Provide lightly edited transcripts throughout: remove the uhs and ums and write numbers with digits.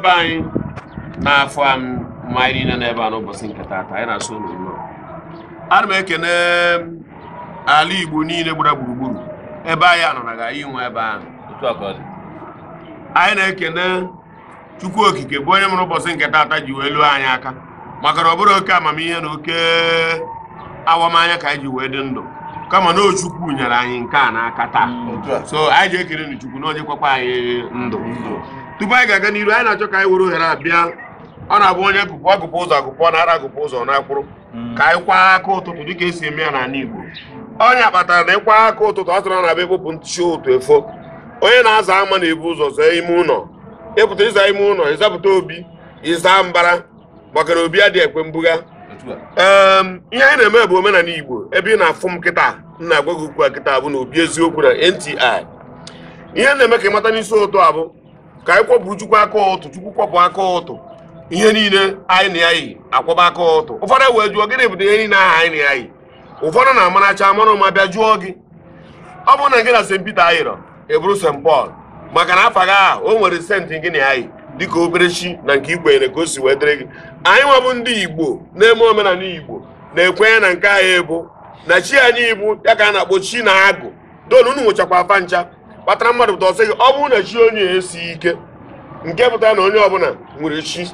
Be anyị na-afọ ma anyị niile n'ebe a n'ụbọchị nke taata, anyị na-asụ unu nnọọ. Ana m ekene ala Igbo niile gbara gburugburu ebe anyị anọ na ga inwe ebe ahụ. Anyị na-ekene Chukwu Okike bụ onye mụrụ ụbọchị nke taata ji wee lụọ anyị aka, maka na ọ bụrụ oke amamihe na oke awamanya ka anyị ji wee dị ndụ, kama na Chukwu nyere anyị nke a n'aka taa. So anyị ji ekele na Chukwu na onye kwakwa anyị ndụ. Tupu anyị ga-aga n'iru, anyị na-achọ ka anyị were ohere abịa. Ọ na-abụ onye gụpụ agụpụ ụzọ agụpụ na ara agụpụ ụzọ na-akwụrụ ka anyị kwa aka ụtụtụ dịka esi eme ya n'ala Igbo. Onye kpatara na ịkwa aka ụtụtụ, ọ sịrị na na-abịa ekpopụ nchi ụtụ efo. Onye na-aza ama na-ebu ụzọ zaa ime ụlọ. Ịpụta ịza ime ụlọ, ịzapụta obi, ịza mbara, maka na obi adịghị ekwe mbuga. Ihe anyị na-eme bụ omenala Igbo. Ebe ị na-afụ m kịta, m na-agwa gị okwu a kịta bụ na obi eziokwu na NTI. Ihe na-eme ka ị mata n'isi ụtụ a bụ ka anyị kwọpụrụ Chukwu aka ụtụ, Chukwu kwọpụ aka ụtụ. Ihe niile anyị na ya yi akwọba aka ụtụ. Ụfọdụ wee jụọ gịnị bụ ihe niile ahụ anyị na ya yi. Ụfọdụ na-amaracha amara ma bịa jụọ gị, ọ bụrụ na gị na St. Peter ayịrọ, ị bụrụ St. Paul, maka na afa gị ahụ o nwere senti gị na ya yi dịka obere chi na nke ikwenyere ka o si wee dịrị gị. Anyị nwa bụ ndị Igbo na-eme omenala Igbo na-ekwenye na nke anyị bụ na chi anyị bụ ya ka a na-akpọ chi na agụ donu. Unu nwechakwa afa ncha kpatara mmadụ pụta ọsị gị, ọ bụrụ na chi onye esighị ike, nke pụtara na onye ọbụla nwere chi.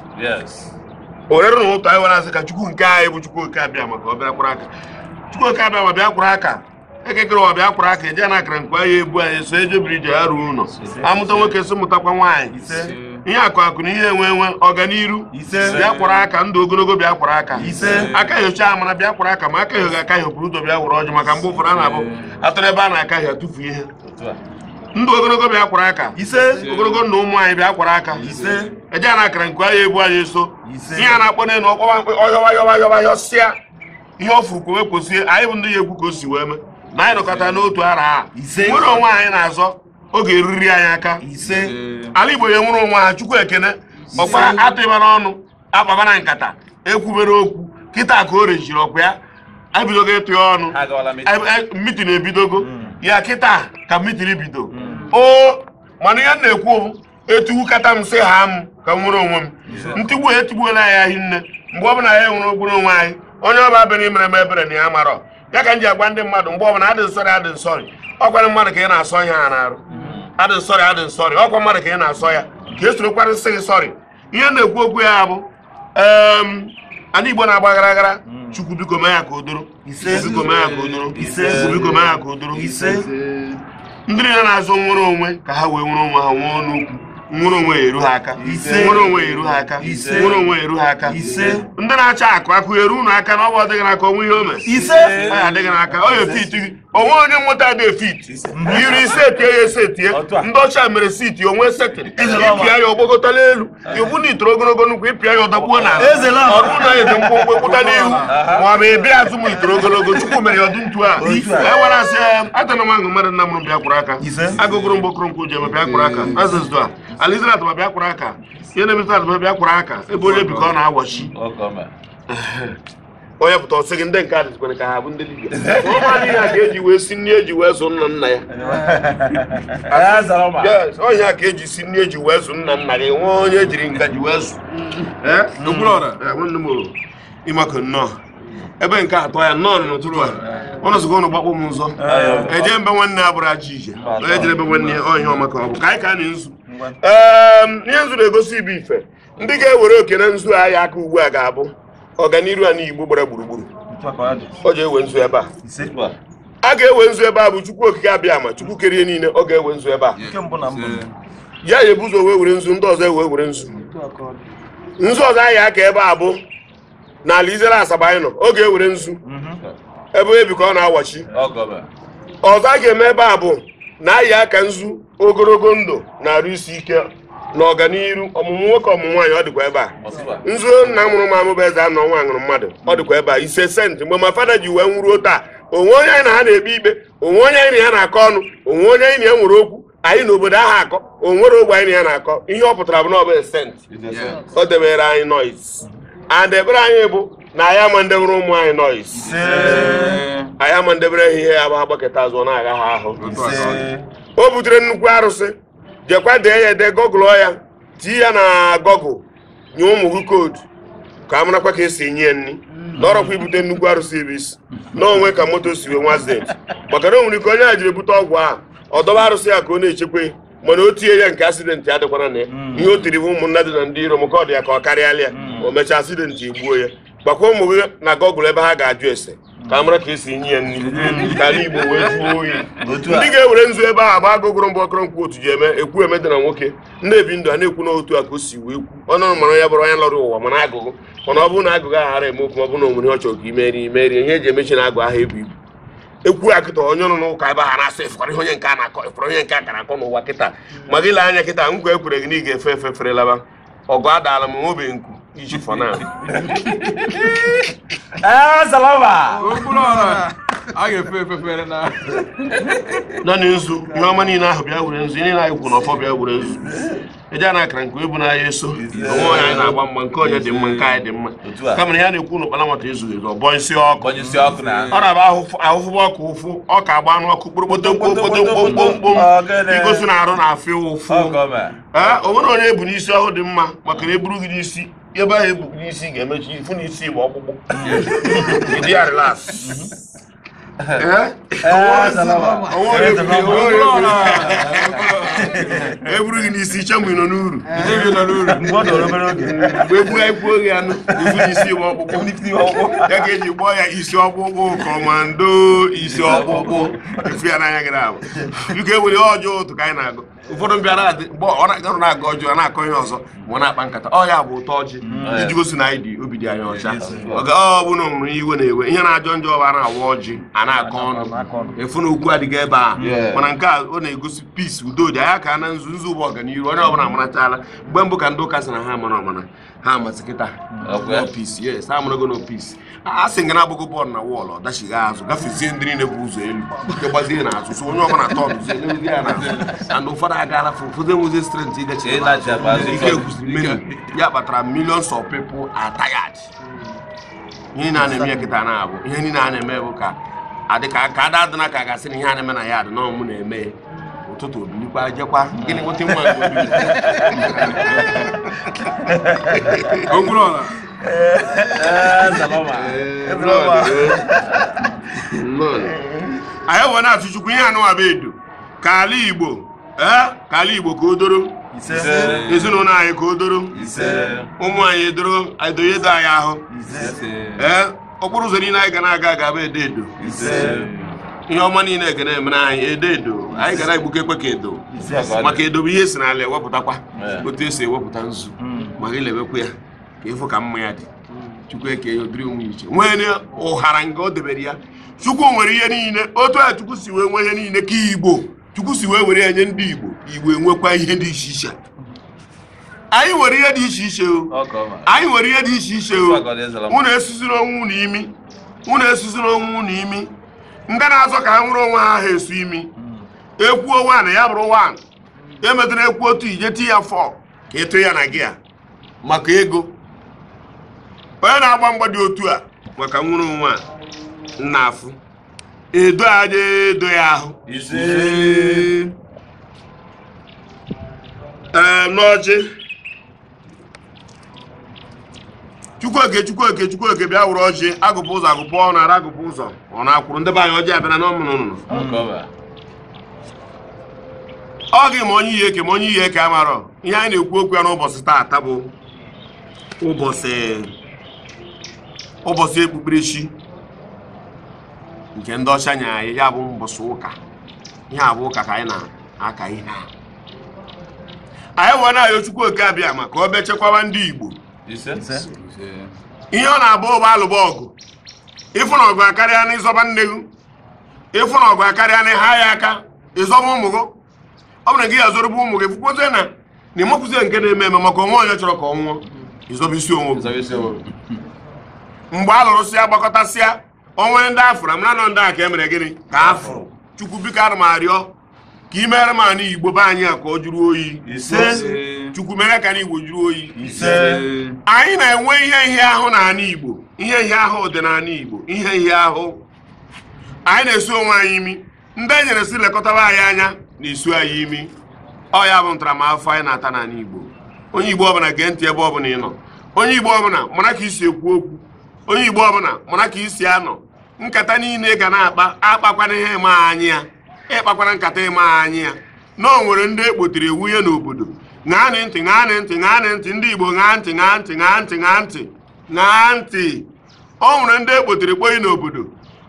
Orere na ụtọ anyị nwere asị ka Chukwu nke anyị bụ Chukwu Oke abịa maka ọ bịa kwara aka. Chukwu Oke abịa ma bịa kwara aka, ekekere ụwa bịa kwara aka, eje na akara nkwa ya ebu anyị so ejebiri ije ya ruo ụlọ. Amụta nwoke sị mụtakwa nwaanyị, ihe akụ akụ na ihe enwe enwe, ọganiru bịa kwara aka, ndụ ogologo bịa kwara aka, aka hiocha amara bịa kwara aka, ma aka hioghị aka hiopụrụ ụzọ bịa were ọjị, maka mgbe ụfọdụ a na-abụ atụrụ ebe a na-aka hịa tufu ihe. Ndụ ogologo bịa kwara aka, ogologo ndụ ụmụ anyị bịa kwara aka, eje na akara nkwe anyị ebu anyị so. Ihe a na-akpọ n'elu ọkpọwa ọyọwa yọwa yọwa yọsịa ihe ọ furu kwewe kwụsie. Anyị bụ ndị ya ekwu ka o si wee mee na anyị nọkọta n'otu ara a nwere onwe anyị na-azọ oge eriri anyị aka. Ala Igbo ya nwere onwe ha. Chukwu ekene ọkpara atụịba n'ọnụ akpaba na nkata ekwubere okwu kịta ka o rejiri ọkwa ya ebidogo ịtụ ya ọnụ, mitin ebidogo ya kịta ka mitin bido. O mana ihe m na-ekwu etigbu kata m sị ha m ka m nwere onwe m. Ntigbu etigbuola ya hinne. Mgbe ọbụla ya nwere okpuru onwe anyị, onye ọba abịa n'imere m ebere na ya marọ ya ka m ji agwa ndị mmadụ mgbe ọbụla adị nsọrị adị nsọrị, ọkwara mmadụ ka ị na-asọ ihe a na-arụ adị nsọrị adị nsọrị, ọkwa mmadụ ka ị na-asọ ya ka e sorokwarị sị gị sọrị. Ihe na-ekwu okwu ya bụ ala Igbo na-agba gara gara. Chukwu biko mee ya ka o doro, biko mee ya ka o doro, Chukwu biko mee ya ka o doro. Ndị niile na-azụ nwere onwe ka ha wee nwere onwe ha, nwee n'okwu nwere onwe eru ha aka, nwere onwe eru ha aka, nwere onwe eru ha aka. Ndị na-achọ akụ akụ eru unu aka na ọ bụ adịghị n'aka onwe ihe o mere ọ adịghị n'aka ọ efit gị onwe onye nweta adị efit iri ise etie ya ese etie. Ndị ọcha mere siti onwe setịrị ịpịa ya ọgbagotala elu, ibu na itoro ogologo nnukwu ịpịa ya ọdakpuo na ọrụ na ede mkpụmkpụ ekwuta n'ihu ma ọ bụ ịbịa azụ m itoro ogologo. Chukwu mere ya ọdụ ntu a ewere asị atana m ahụ mmadụ nna mụrụ bịa kwụrụ aka, agụgụrụ mgbokụrụ nkwụ ji eme bịa kwụrụ aka, azụzụ a Alizra atụma bịa kwụrụ aka, ihe na-emesa atụma bịa kwụrụ aka, ebe onye bi ka ọ na-awachi. Onye pụta ọsị gị ndị nke a dịzikwana ka ha bụ ndị dibịa. Ọma niile a ka eji wee si nri eji wee zụ nna nna ya. Onye a ka eji si nri eji wee zụ nna nna gị, nwa onye ejiri ngaji wee zụ. Nwanne m ịmakọ nnọọ ebe nke atọ ya nnọọ n'ụtụtụ a ụnụ sịkwa ụnụ gbakpọ m nzọ eje mbe nwanne ya bụrụ ajọ ije onye jere ebe nwanne ya ọhịa ọma ka ọ bụ ka anyị ka na nzu. Ihe nzu na-egosi ibu ife ndị ga-ewere oke na nzu anyị aka ugbu a ga-abụ ọganiru a n'Igbo gbara gburugburu. Ọ ga-ewe nzu ebe a, a ga-ewe nzu ebe a bụ Chukwu Okike abịa ma Chukwu kerie niile, ọ ga-ewe nzu ebe a. Ya ebu ụzọ wee were nzu, ndị ọzọ ewee were nzu. Nzu ọzọ anyị aka ebe a bụ n'ala Izere Asaba anyị nọ, ọ ga-ewere nzu ebe ebi ka ọ na-awachi. Ọzọ a ga-eme ebe a bụ na ayị aka nzu ogologo ndụ na-arụ isi ike na ọganiru ọmụmụ nwoke ọmụmụ nwaanyị, ọ dịkwa ebe a. Nzu nna mụrụ m amụ bụ eze anọ nwa ṅụrụ mmadụ, ọ dịkwa ebe a. Ise senti mgbe ma fada ji wee nwụruo taa, onwe onye anyị na ha na-ekpe ikpe, onwe onye anyị na ya na-akọ ọnụ, onwe onye anyị na ya nwere okwu, anyị n'obodo ahụ akọ, onwere ogbe anyị na ya na-akọ. Ihe ọ pụtara bụ na ọ bụ senti o debere anyị noise. And ebere anyị bụ na anyị ama ndebere ụmụ anyị noise, anyị ama ndebere ha ihe ya bụ agbakọta azụ ọ na-agha ha ahụ. O butere nnukwu arụsị, jekwa dee ya ede gọgụlọ ya. Tinye ya na Google nye ụmụ gị koodu ka a marakwa ka esi enye ya nri. N'ọrọkwa ibute nnukwu arụsị bụ isi n'onwe ka moto si wee nwa accident. Maka na o nwere ike onye a jiri bute ọgwụ ahụ ọ dọba arụsị ya ka ọ na-echekwa, mana o tinye ya nke accident ya dịkwara na ya. Ihe o tiri bụ ụmụnna dị na ndị iro m ka ọ dị ya ka ọ karịala ya, o mechaa accident egbuo ya. Gbakwa ụmụ gị na Google ebe ha ga-ajụ ese ka a mara ka esi enye ya nri ka ala Igbo wee jụọ oyi. Ndị ga-ewere nzu ebe ahụ bụ agụgụrụ mbụ ọkọrọ nkwụ otu ji eme ekwu eme dị na nwoke na-ebi ndụ a na-ekwu n'otu a ka o si wee kwu ọnụ mara ya bụrụ onye lọrọ ụwa mana agụgụ, mana ọ bụrụ na agụgụ ahụ ghara eme okwu, ọ bụrụ na o nwere ọ chọrọ ka imeri imeri ihe eji emechi na agụ ahụ ebu ibu ekwu ya kịta onye nọ n'ụka ebe ha na-asị ịfụkwara ihe onye nke a na-akọ ịfụkwara onye nke a kara akọ n'ụwa kịta. Ma gị lee anya kịta nkwa ekwere gị na ị ga-efe efe fere laba ọgụ adaala m nwobe nku iji fọ na naanị nzu ihe ọma niile ahụ bịa were nzu ihe niile anyị kwuru n'ọfọ bịa were nzu eje a na-akara nke ebu n'ahịa eso onwe onye anyị na-agba mgba nke onye dị mma nke anyị dị mma kama na ya na-ekwu n'ụkpala nwata ezughị ezu ọ bọ nsị ọkụ ọ na-aba ahụfụba ọkụ ụfụ ọ ka agba anụ ọkụ kpụrụkpọtọ mkpomkpomkpomkpom igosi na arụ na-afịa ụfụ. Ee, o nwere onye ebu n'isi ọhụụ dị mma maka na eburu gị n'isi ebe ahụ ebu gị n'isi ga-emechi ifu n'isi bụ ọkpụkpụ ịdị ya relax. Eburu gị n'isi iche mgbe ị nọ n'uru mgbe egbu ya kwuo gị anụ ifu n'isi bụ ọkpụkpụ ya ka eji gbọọ ya isi ọkpụkpụ kọmando isi ọkpụkpụ efu ya n'anya gị na-abụ biko ewere ọjọọ ụtụ ka anyị na-agụ. Ụfọdụ mbịara ọ na-agụ ọjọọ na-akọ ihe ọzọ ma ọ na-akpa nkata ọ ya bụ ụtọ ọjị iji gosi na anyị dị obi dị anyị ọcha. Ọ bụ na o nwere iwe na-ewe ihe na-ajọ njọ ọba na-awa ọjị a na-akọ ọnụ efu na okwu adịghị ebe a, mana nke a ọ na-egosi peace udo dị anyị ka na nzu nzu bụ ọganihu onye ọbụla amarachala. Mgbe mbụ ka ndị ụka sị na ha mara ọmana ha amasị kịta no peace, yes ha amarago no peace. A sị nga na-agbụgo bọọlụ na wọọlụ ọ dachighị azụ gafezie ndị niile bụ ụzọ elu nke gbazie n'azụ so onye ọbụla tọnụzie elezie ya n'azụ and ụfọdụ agaala ụfọdụ enwezie strength ịgachi ike kwụsịrị many ya kpatara millions of people are tired. Ihe niile a na-eme kịta na-abụ ihe niile a na-eme bụ ka adị ka ada adịna ka gasị na ihe a na-eme na ya adị na ọmụ na-eme ụtụtụ obilikwa jekwa gịnị nweta nwa anyị wee na-atụ Chukwu ihe anụwa bụ edo ka ala Igbo ka ala Igbo ka o doro ezinụlọ anyị ka o doro ụmụ anyị edoro edoye edo anyị ahụ ee okporo ụzọ niile anyị ga na-aga ga-abụ edo edo ihe ọma niile ga na-emere anyị edo edo anyị ga na-egbuke ekwe ka edo maka edo bụ ihe esi n'ala ewepụtakwa otu esi ewepụta nzu ma gị lebekwa ya ka ịfụ ka mma ya dị. Chukwu eke ya odiri onwe iche nwee ụhara nga o debere ya. Chukwu nwere ihe niile otu a Chukwu si wee nwee ihe niile ka Igbo Chukwu si wee were ya nye ndị Igbo Igbo enwekwa ihe dị iche iche. Anyị nwere ihe dị iche iche o anyị nwere ihe dị iche iche o unu esuziri onwe unu imi unu esuziri onwe unu imi ndị na-azọ ka ha nwere onwe ha ha esu imi ekwuo wan ya bụrụ wan emetụla ekwu otu ije ti ya fọ ka ịtụ ya na gị a maka ego. Onye na-agba mgba dị otu a maka nwere onwe a nna afụ edo aja edo ya ahụ ee n'ọjị Chukwuoke Chukwuoke Chukwuoke bịa wụrụ ọjị agụpụ ụzọ agụpụ ọ na-ara agụpụ ụzọ ọ na-akwụrụ ndị be anyị ọjị abịara n'ọmụnụ nụnụ ọ gị ma onye ihe eke ma onye ihe eke amarọ ihe anyị na-ekwu okwu ya n'ụbọchị taata bụ ụbọchị ekpukperechi nke ndị ọcha nye anyị ya bụ mbọchị ụka ihe a bụ ụka ka anyị na-aka ihe a anyị wee na-ayọ Chukwuoke abịa maka ọ bịa chekwaba ndị Igbo. Ihe ọ na-abụ ụba alụba ọgụ ịfụ na ọgụ akarịa na ịzọba nne gị ịfụ na ọgụ akarịa na ịha ya aka ịzọba ụmụ gị ọ bụrụ na gị ya zọrọbụ ụmụ gị fụkwozie na ịmakwụzie nke na-eme eme maka onwe onye chọrọ ka ọ nwụọ ịzọba isi onwe gị. Mgbe a lụrụsịa gbakọtasịa onwe ndị afụrụ amara nọ ndị a ka e mere gịnị ka afụrụ Chukwu biko ana m arịọ ka ị mere m ana Igbo be anyị a ka ọ jụrụ oyi. Chukwu mere ka Igbo jụrụ oyi. Anyị na-enwe ihe ihe ahụ n'ala Igbo ihe ihe ahụ dị n'ala Igbo ihe ihe ahụ anyị na-esu onwe anyị imi ndị e nyere si lekọtaba anyị anya na-esu anyị imi ọ ya bụ ntaramahụhụ anyị na-ata n'ala Igbo. Onye Igbo ọbụla gee ntị ebe ọbụla ị nọ. Onye Igbo ọbụla mara ka isi ekwu okwu. Onye Igbo ọbụla mara ka isi anọ. Nkata niile ga na-akpa akpakwana ihe ịma anyị ya. Ịkpakwana nkata ịma anyị ya. Na o nwere ndị ekpotere ewunye n'obodo. Ṅaanị ntị ṅaanị ntị ṅaanị ntị ndị Igbo ṅaa ntị ṅaa ntị ṅaa ntị ṅaa ntị ṅaa ntị. O nwere ndị ekpotere kpoyi n'obodo.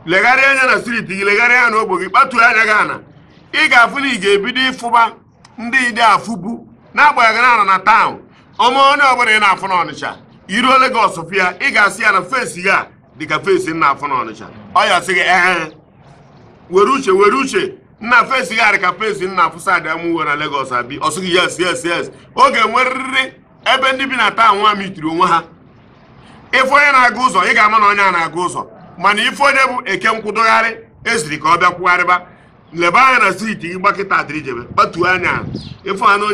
Legharịa anya na steeti gị, legharịa anya n'ogbe gị, kpatuo anya gị ana. Ị ga-afụ na ị ga-ebido ịfụba ndị ide afụbu n'agbanyeghị na anọ na taụn. Ọma onye ọbụla ị na-afụ n'Ọnịcha, iruo Legọs fịa, ị ga-asị ya na fesi ya dịka fesi nna afụ n'Ọnịcha. Ọ ya sị gị ee, were uche were uche nna fesi gị ka fesi nna afụ sadị amụwe na Legọs abi. Ọ sị gị yes yes yes. Oge nwerịrị ebe ndị bi na taụn nwa mitiri onwe ha. Ife onye na-aga ụzọ, ị ga-ama na onye a na-aga ụzọ. Mana ife onye bụ eke nkwụdogharị eziri ka ọ bịa kwugharịba. Leba anya na steeti gị gbakịta adịrị jebe, kpatuo anya ife ha na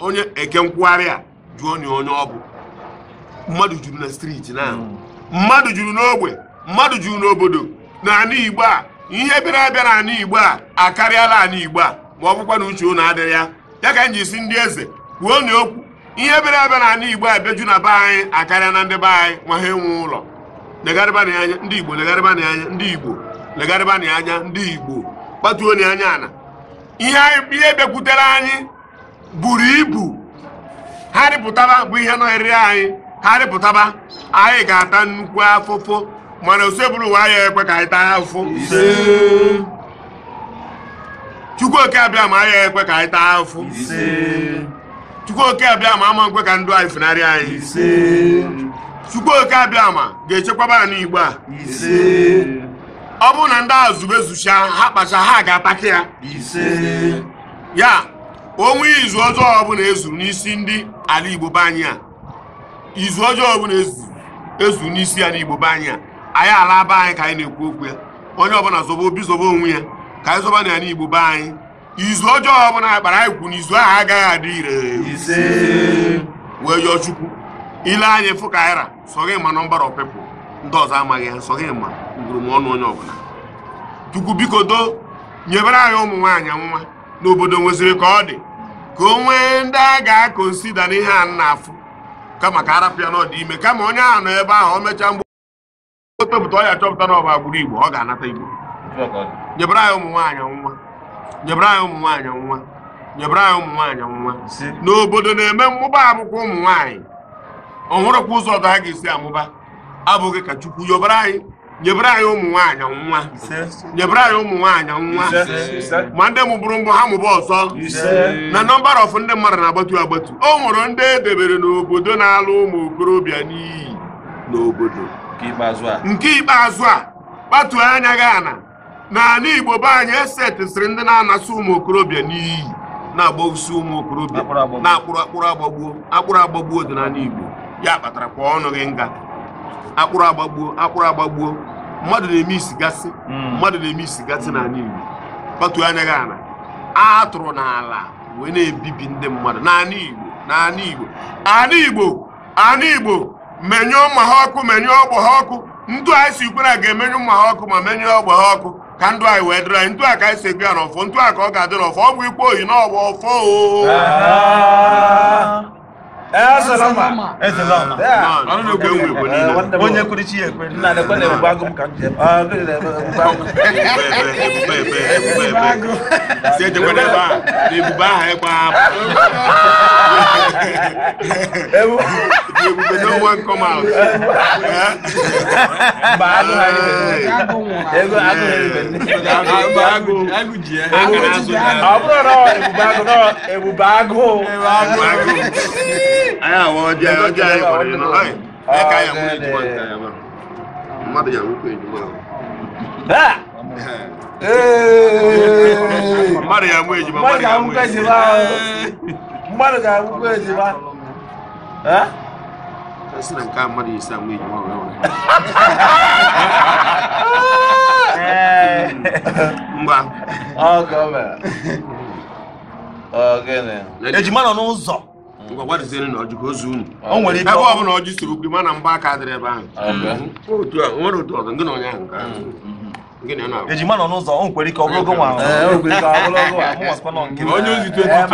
onye eke nkwugharị a jụọ onye onye ọ bụ. Mmadụ juru na steeti na mmadụ juru n'ogbe, mmadụ juru n'obodo. N'ala Igbo a, ihe bịara abịa n'ala Igbo a akarịala ala Igbo a, ma ọ bụkwa na uche unu adịghị ya. Ya ka m ji si ndị eze kwuo na okwu. Ihe bịara abịa n'ala Igbo a bịaju na be anyị akarịa na ndị be anyị ma ha enwe ụlọ. Legharịbanị anya ndị Igbo, legharịbanị anya ndị Igbo, legharịbanị anya ndị Igbo, kpatuo na anya ana. Ihe bịakwutere anyị buru ibu. Ha rịpụtaba bụ ihe nọrịrị anyị. Ha rịpụtaba anyị ga-ata nnukwu afụfụ, mana oseburu ụwa anyị ekwe ka anyị taa afụfụ. Chukwu oke abịa ma anyị ekwe ka anyị taa afụfụ. Chukwu oke abịa ma ama nkwe ka ndụ anyị funarị anyị. Chukwu oke abịa ma ga-echekwaba anyị Igbo a. Ọ bụrụ na ndị a zubezucha ha kpacha ha ga-ataka ya. Ya onwe izu ọjọọ ọbụla ezuru n'isi ndị ala Igbo be anyị a, izu ọjọọ ọbụla ezuru n'isi ala Igbo be anyị a, anyị ala be anyị ka anyị na-ekwu okwu ya. Onye ọbụla zobe obi zobe onwe ya ka anyị zọba n'ala Igbo be anyị. Izu ọjọọ ọbụla akpara anyị kwu na izu ahụ agaghị adị ire. Wee yọọ Chukwu ile anyị fụ ka anyị ra sọghị ma number of people ndị ọzọ amaghị ha, sọghị ma ngwuru ọnụ onye ọbụla. Chukwu biko do nyebere anyị ụmụ nwaanyị nwa n'obodo nweziri ka ọ dị, ka o nwee ndị a ga-akonsida n'ihe a na-afụ, kama ka arapụ ya n'ọdị ime, kama onye ahụ nọ ebe ahụ o mechaa mgbe o topụta ọ ya chọpụta na ọ bụ agbụrụ Igbo, ọ ga-anata Igbo. Nyebere anyị ụmụ nwaanyị nwa, nyebere anyị ụmụ nwaanyị nwa, nyebere anyị ụmụ nwaanyị nwa. N'obodo na-eme mmụba abụkwa ụmụ nwaanyị, ọ nwụrụkwa ụzọ ọzọ ha ga-esi amụba abụghị ka Chukwu yọbara anyị, nyebere anyị ụmụ nwaanyị nwa, nyebere anyị ụmụ nwaanyị nwa. Ma ndị mụbụrụ mbụ ha mụba ọzọ. Na nọmba of ndị mmadụ na-agbatu agbatu. O nwere ndị edebere n'obodo na-alụ ụmụ okorobịa n'iyi n'obodo. Nke ikpeazụ a, kpatuo anya gị ana. N'ala Igbo be anyị esetisịrị ndị na-anasị ụmụ okorobịa n'iyi, na-agbagbusi ụmụ okorobịa, na-akpụrụ akpụrụ agbagbuo, akpụrụ agbagbuo dị n'ala Igbo. Ya kpatara kwa ọnụ gị nga. Akpụrụ agbagbuo, akpụrụ agbagbuo. Mmadụ na-eme isi gasị, mmadụ na-eme isi gasị n'ala Igbo. Kpatuo anya gị ana. A tụrụ n'ala wee na-ebibi ndị mmadụ n'ala Igbo, n'ala Igbo. Ala Igbo, ala Igbo, menyụọ mma ha ọkụ, menyụọ ọgbọ ha ọkụ. Ndụ anyị si kwere ga-emenyụ mma ha ọkụ ma menyụọ ọgbọ ha ọkụ ka ndụ anyị wee dịrị anyị. Ndụ a ka anyị si ekwe ya n'ọfọ, ndụ a ka ọ ga-adị n'ọfọ. Ọ bụ ikpe oyi n'ọgbọ ọfọ o. Onye kwurichi ekwe nna na ekwe na-ebube agụ m ka m ji ebube ahụ ekwe ebube no one come out. Ebube agụ. Mmadụ ga-amụkwa ejima. Ejima nọ n'ụzọ. Ebe ọ bụla ọjị siri ukwu mana mgba aka dịrị ebe ahụ. Nwere otu ọzọ, ngị na onye ahụ nke ahụ. Ejima nọ n'ụzọ, o nwekwara ike ọ bụrụ nwa. Onye ozi 22.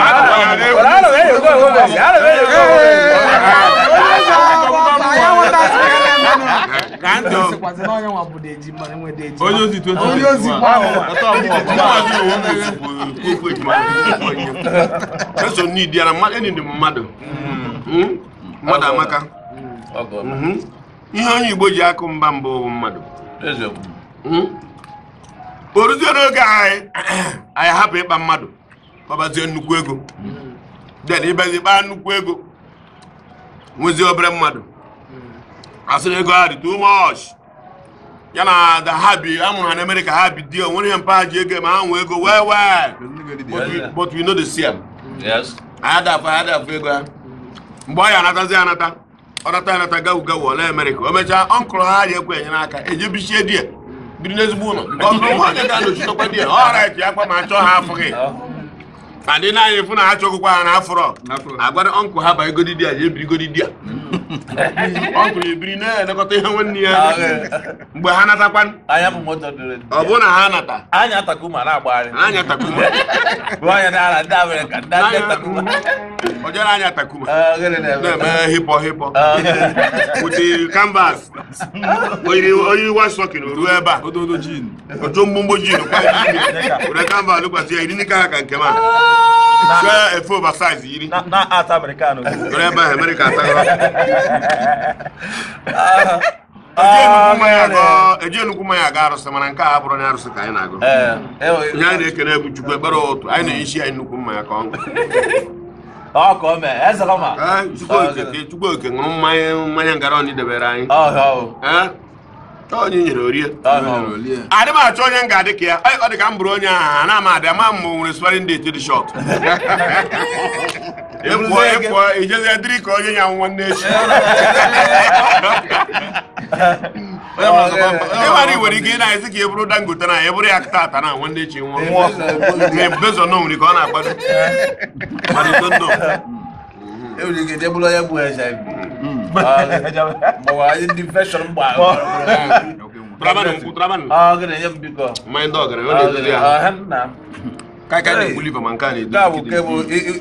Onye ozi 22. Eso n'idi ya na mmadụ enyi mmadụ. Mmadụ amaka. Ihe onye Igbo ji akụ mba mbụ bụ mmadụ. O ruzie n'oge anyị hapụ ịkpa mmadụ kpabazie nnukwu ego. Den ịbazi kpaa nnukwu ego nwezie obere mmadụ asịrị ego ha dị too much. Ya na ha bi amụrụ ha na Amerịka ha bi di onwere ihe mpa ha ji ego ma ha nwee ego wee wee but we know the same. Anyị adafụ ego ha mgbe ọ ya anatazi anata ọ nata anata gawu gawu ole Amerịka o mechaa ọnkụrụ ha ji ekwe enyere aka eje bichie di ya biri n'ezigbo ụlọ onye ga-anọchitekwa di ya ọ right ya kwa ma achọ ha afụghị adị naanị fụ na ha chọgokwa ha na afụrọ agwara ọnkụ ha ba egodi di ya jee birigodi di ya ọnkụrụ ebiri na-elekọta ihe nwanne ya mgbe ha natakwa ọ bụrụ na ha nata anya takuma na-agbagharị anya takuma ọ jere anya takuma na-eme hipọ hipọ with the canvas onye iwa sọkin ruo ebe a ojo mgbomgbo jin were canvas lụkwasị ya iri n'ike ha ka nke ma chọọ efe oversize yiri na art Americano were ebe ahụ America atagoro eje nnukwu mmanya aga arụsị mana nke a abụrụ na arụsị ka anyị na-agụ ihe anyị na-ekene bụ Chukwu ekpere ụtụ anyị na-eshi anyị nnukwu mmanya ka ọ Chukwu oke ṅụrụ mmanya ngara ọnị debere anyị onye nyere orie adị m achọ onye m ga-adị ka ya ọ dị ka m bụrụ onye ahụ ha na ama adị ama m nwere swearing date dị short ịpụọ ijezie dịrị ka onye ya nwanne echi ịmara i nwere ike ị na-esi ka ị bụrụ Dangote na ya bụrụ ya tata na nwanne echi nwụọ bezọ na nwere ka ọ na-akwado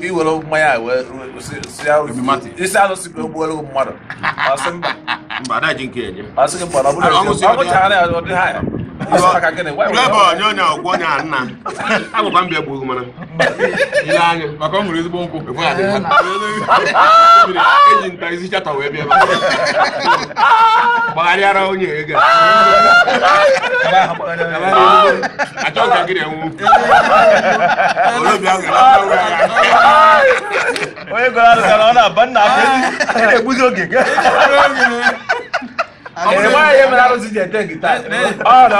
iwere mmanya isi alụsị ka ogbuolu mmadụ maka ọ ṅụrụ ezigbo nkwụ eji nta isi chata wee bịa gbagharịara onye ego achọ ka gị na-enwu onye gọrọ arụsị na ọ na-aba nna afọ na-egbuzi oge nwaanyị mere arụsị ji ete gita ọ na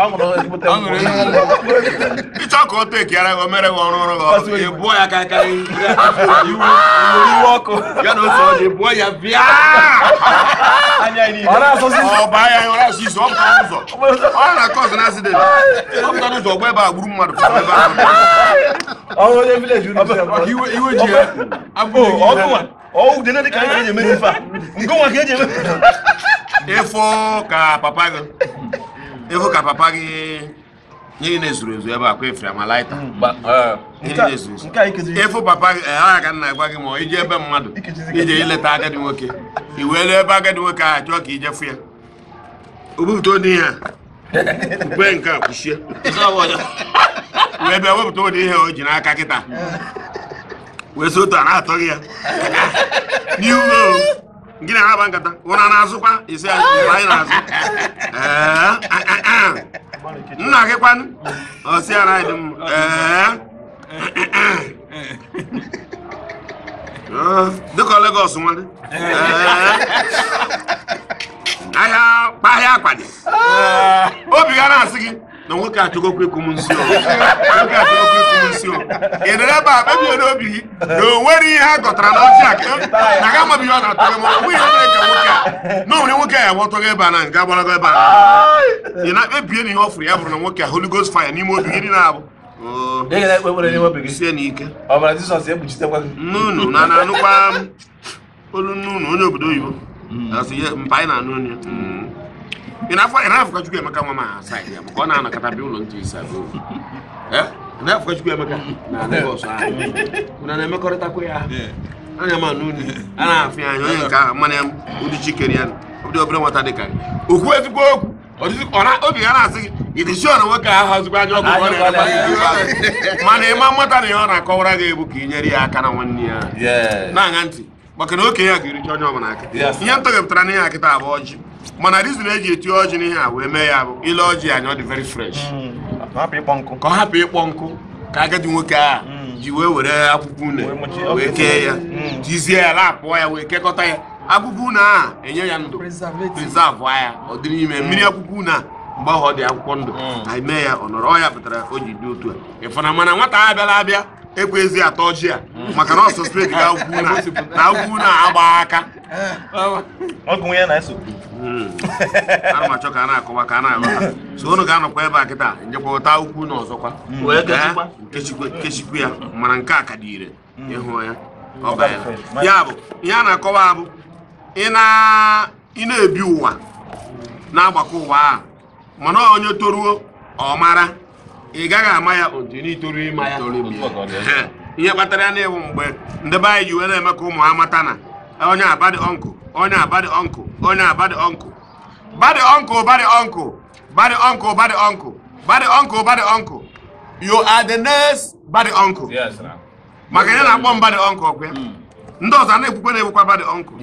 ọ ṅụrụ ezigbote nkwụ ịchọ ka o tekiara gị o mere gị ọrụ ọrụ gị bụọ ya ka aka iwe ọkụ ya na otu ọjị bụọ ya bịa ọ na-asụsị ọ baa ya ọ na-asụ isi ọ pụtara ụzọ ọ na-akọ ọzọ na accident ọ pụtara ụzọ ọgba ebe a gburu mmadụ pụtara ebe ahụ ọrụ onye vileji unu iwe ji ya ọgụ dị ka anyị eji eme ife a ngụnwa ka eji eme ịfụ ka papa gị ịfụ ka papa gị ihe na-ezuru ezu ebe a kwa efere ma laịta ịfụ papa gị ọ ya ka nna gwa gị ma ije ebe mmadụ ije ileta agadi nwoke i wee lee ebe agadi nwoke ahụ chọọ ka ije fụ ya o bupụta ụdị ihe a mgbe nke a kwụchie wee bịa wepụta ụdị ihe o ji n'aka kịta wee si otu a na-atọ gị ya n'ihu gị na-aba nkata ụra na-azụkwa isi anyị na-azụ nna gị kwanụ ọsị ara anyị dị mma dịka Lagos nwadị ahịa ahịa akwadị obi ga na-asị gị na nwoke achọgokwa ịkụ m nsị nwoke achọgokwa ịkụ m nsị o ị nọrọ ebe a kpebie n'obi gị na o nwere ihe a gọtara n'ọfịa na ga amaghị ihe ọ na-atọ gị ma ọ nweghị ihe mere ka nwoke a na o nwere nwoke a ya gbọtọ gị ebe a na nke agbarago ebe a ị na-ekpebie na ihe ọ fụrụ ya bụrụ na nwoke a Holy Ghost fire n'ime obi gị niile abụ sie n'ike nnụnụ na na-anụkwa olu nnụnụ onye obodo oyibo asị ihe mpa anyị na-anụ onye Ị na-afụka Chukwu Emeka nwa ma saịdị ya maka ọ na-anakọta bịa ụlọ ntụ isi abụọ. Ị na-afụka Chukwu Emeka na Lagos ahụ. Unu na-emekọrịtakwa ya. Anya ma n'unu a na-afụ ya anya onye nke ahụ mana ụdị chikere ya ụdị obere nwata dị ka gị. Okwu ezigbo okwu obi ya na-asị gị ịdị sure na nwoke ahụ hazikwa anya ọkụ ọ na-ere mana ịma mmata na ihe ọ na-akọwara gị bụ ka ị nyere ya aka na nwanne ya na-aṅa ntị maka na okenye a ga-ericha onye ọbụla aka. Ihe ntọgepụtara n'ihe a kịta abụ ọjị mana reason eji eti ọjị n'ihe a wee mee ya bụ ile ọjị anya ọ dị very fresh ka ọ hapụ ịkpọ nkụ ka agadi nwoke a ji wee were akwụkwọ une wee kee ya jizie ya lapụọ ya wee kekọta ya akwụkwọ une a enye ya ndụ preserve ya ọ dị n'ime mmiri akwụkwọ une a mgbe ahụ ọ dị akwụkwọ ndụ anyị mee ya ọ nọrọ ọ ya pụtara o ji dị otu a ịfụna mana nwata a bịara abịa ekwezi atọ ọjị a maka na ọ suspect ga akwụkwọ une na akwụkwọ une a agba aka ana m achọ ka a na-akọwa ka a na-aghọta so unu ga-anọkwa ebe a kịta njekwa ụta akwụkwọ une ọzọkwa kechikwa ya mana nke a ka dị ire ịhụ ya ọ banyela ya bụ ihe a na-akọwa bụ ị na-ebi ụwa na-agbakọ ụwa a mana onye toruo ọ mara ị gaghị ama ya otu n'itoru ịma ya. Ihe kpatara ya na-ewu mgbe ndị be anyị ji wee na-eme ka ụmụ ha mata na onye abadị ọnkụ onye abadị ọnkụ onye abadị ọnkụ bad uncle bad uncle bad uncle bad uncle bad uncle bad uncle you are the next bad uncle. Maka ya na-akpọ m bad uncle ọkwa ya ndị ọzọ na-ekwukwe na-ekwukwa bad uncle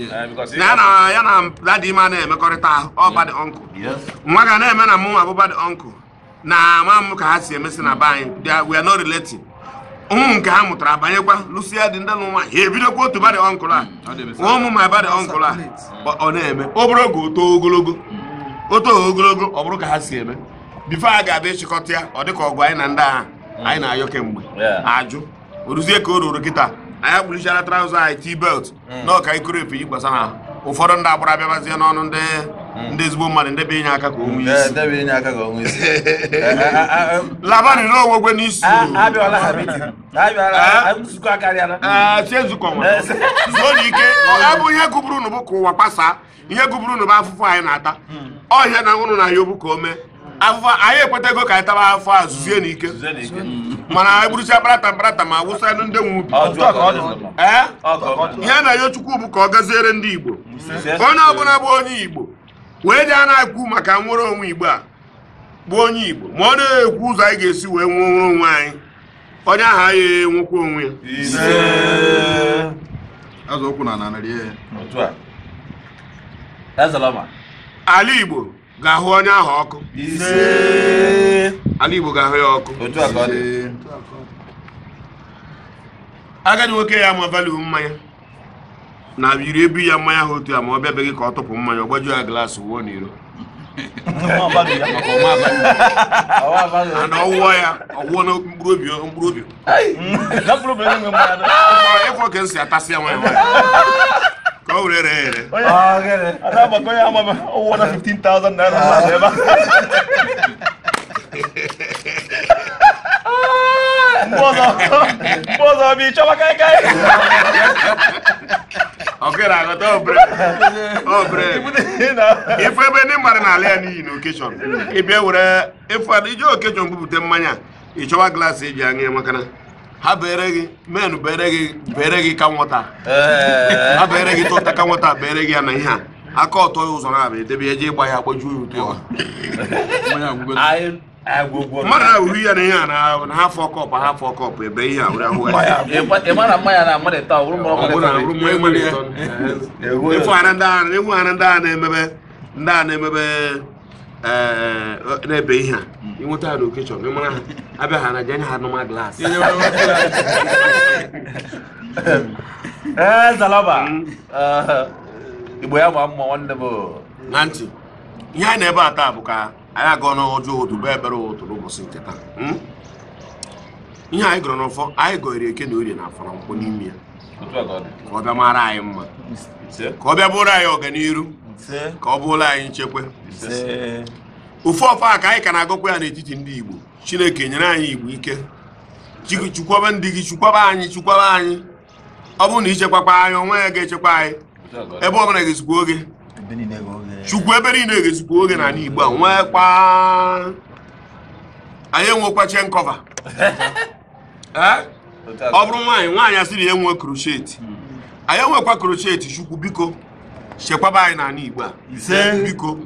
na ya na dadi ime a na-emekọrịta ahụ ọ bad uncle nwa ga na-eme na mụ abụ bad uncle na ama m ka ha si emesi na be anyị we are not related. Ụmụ nke ha mụtara abanyekwa lụsịa dị ndị nwa ha ebidokwa otu bad uncle a ụmụ ma bad uncle a ọ na-eme obere oge oto ogologo oto ogologo ọ bụrụ ka ha si eme bifo a ga-abịa ịchịkọta ya ọ dịka ọgụ anyị na ndị agha anyị na-ayọ kemgbe ajụ oruzie ka o ruru kịta anyị akpụlichara traụza anyị t-belt na ọka ikoro efe yi gbasara ahụ ụfọdụ ndị agbara abịabazie n'ọnụ ndị ezigbo mmadụ ndị be inye aka ka onwe isi labanị n'onwegwe n'isi zuo n'ike ọ bụ ihe gụburu unu bụ ka ụwa kpasaa ihe gụburu unu bụ afụfụ anyị na-ata ọhịa na nwụrụ na ya obu ka o mee afụfụ anyị ekwetago ka anyị taba afụfụ a zuzie n'ike mana anyị gburucha kparata mkparata ma wụsa ndị nwe ubi. Ihe na-ayọ Chukwu bụ ka ọ gaziere ndị Igbo onye ọbụla bụ onye Igbo wee dị a na-ekwu maka nwere onwe Igbo a bụ onye Igbo ma ọ na-ekwu ụzọ anyị ga-esi wee nwere onwe anyị onye ahụ anyị enwekwa onwe ya. Ala Igbo ga-ahụ onye ahụ ọkụ. Ala Igbo ga-ahụ ya ọkụ. Agadi nwoke ya ama value mmanya na yiri ebu ya mmanya ha otu a ma ọ bịabeghị ka ọ tụpụ mmanya ọ gbajuo ya glaasị wuo n'iro ana ọwụọ ya ọwụọ na mkpụrụ obi ịfọ ka esi atasị ya nwayọ nwayọ ka ọ were ree ere. Ọwụọ na 15,000 naira ebe a. Mgbe ọzọ bụ ịchọba kaikai. Ọkịra aghọta obere ife ebe ndị mmadụ na-ala ya n'iyi na okeshọn ịbịa were ife ije okeshọn bupụta mmanya ịchọwa glaasị eji aṅụ ya maka na ha bere gị menụ bere gị ka nwata ha bere gị tụta ka nwata bere gị ya na ihe a aka ọtọ ya ụzọ na-abịa edebe ya je ịgba ya agbajuo ya ụtọ mmadụ na-awuru ya na ihe a na ha fọ kọpụ ha fọ kọpụ ebe ihe a were ahụ ya ịfụ ara ndị a na-emebe ndị a na-emebe na-ebe ihe a ịnweta ha n'okechọn ịmara ha abịa ha na jenye ha nọma glaasị. Igbo ya ma mma nwanne m na ntị ihe anyị na-ebe a taa bụ ka anyị agụọ n'ọjọọ otu bụ ekpere ụtụ n'ụbọchị nke taa. Ihe anyị gụrụ n'ụfọ anyị gọrọ eke na orie na afọ na nkwọ n'ime ya ka ọ bịa mara anyị mma ka ọ bịa bụrụ anyị ọganiru ka ọ bụrụ anyị nchekwa. Ofu ọfọ a ka anyị ka na-agọkwa ya n'etiti ndị Igbo. Chineke nyere anyị Igbo ike chukwaba ndị gị chukwaba anyị chukwaba anyị ọ bụrụ na ichekwakwa anyị onwe ya ga-echekwa anyị ebe ọ bụla ga-esikwa oge Chukwu ebe niile ga-ezikwa oge n'ala Igbo a nwekwa anyị enwekwa chen kọva. Ọ bụrụ nwaanyị asịrị ya enwe crochet, anyị enwekwa crochet. Chukwu biko chekwaba anyị n'ala Igbo a, biko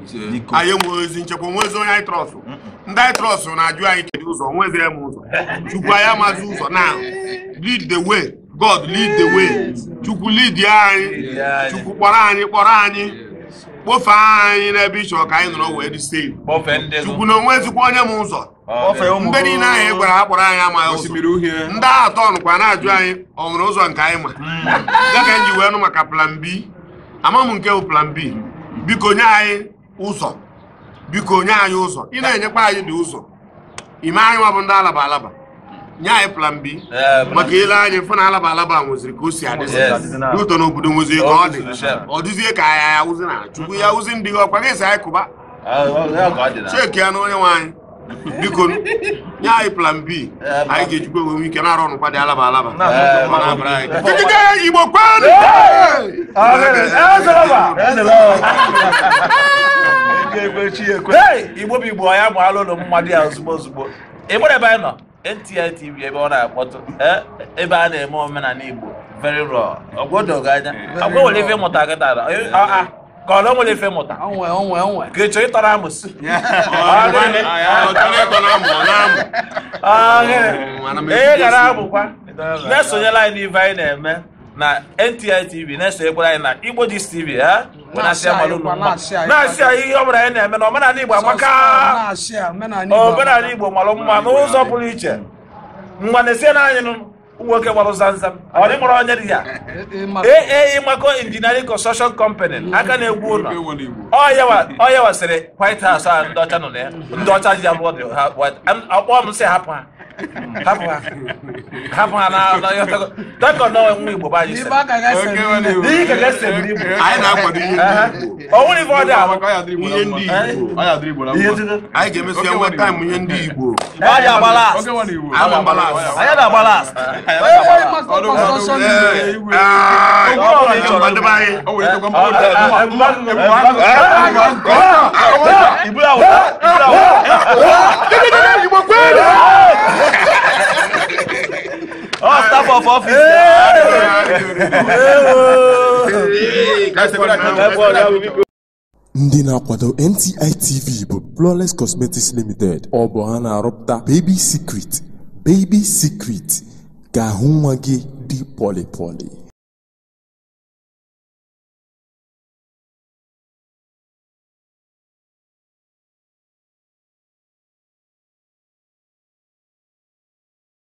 anyị enwe ezi nchekwa, nwe ezi onye anyị trọsụ. Ndị anyị trọsụ na-ajụ anyị kedu ụzọ, nweziri m ụzọ. Chukwu anyị amazi ụzọ na lead the way, God lead the way. Chukwu lead anyị, Chukwu kpọrọ anyị kpofee anyị n'ebe ịchọ ka anyị nọrọ wee dị safe. Chukwu na onwe ezikwa onye m ụzọ. Ndị niile ahụ e gwara ha kpọrọ anyị amaghị ụzọ. Ndị atọ nụkwa na-ajụ anyị ọ nwere ụzọ nke anyị ma. Ya ka anyị ji wee nụ maka plan B. Ama m nke bụ plan B. Biko nye anyị ụzọ, biko nye anyị ụzọ. Ị na-enyekwa anyị dị ụzọ ime anyị nwa bụ ndị alaba alaba. Nye anyị plan B maka ile anyị fụ na alaba alaba nweziri ka o si adịzi n'ụtọ n'obodo nweziri ka ọ dị, ọ dịzie ka anyị awụzi na Chukwu ya awụzi ndị gị ọkwa gị si anyị kụba cheki ya na onye nwe anyị. Biko nye anyị plan B, anyị ga-ejikwa enwe ike na-arụ ọnụkwa dị alaba alaba. Igbo kwanụ! Igbo bụ Igbo, ya bụ alụlụ mmadụ ya ozugbo ozugbo. Ị ebe anyị nọ NTI TV ebe ọ na-akpọtụ, ebe a na-eme omenala Igbo very raw. Ọgwụ anya agwa nwere ife mụta kịta ka ọ nwere ife mụta ka ị chọrọ ịtọrọ amụsụ. Ee, gara amụkwa. Na-esonyela anyị n'ife anyị na-eme na NTI TV, na-esonyekwara anyị na Igbo Gist TV, na-asị anyị ihe ọ bụla anyị na-eme na omenala Igbo amaka. Omenala Igbo mara mma n'ụzọ pụrụ iche. Ngwa na-esi na anyị nwoke gbara zamzam ọ dị mụrụ onye dị ya AA Ịmakọ Engineering Construction Company aka na-egwu ụlọ ọ ya wasịrị White House a ndị ọcha nọ na ya, ndị ọcha ji alụọ dị ha akpọọ m sị hapụ ha hapụ ha hapụ ha na dọkọ na nwa Igbo bụ anyị anyị na-akwado ihe ndị Igbo. Ọ nwere ife ọ dị ahụ ihe ndị Igbo anyị ga-emesi enwe taịm ihe ndị Igbo. Anyị na-agba last. Staff of office. Ndị na-akwado NTI TV bụ Flawless Cosmetics Limited. Ọ bụ ha na-arụpụta Baby Secret. Baby Secret ga-ahụ nwa gị dị pọlị pọlị.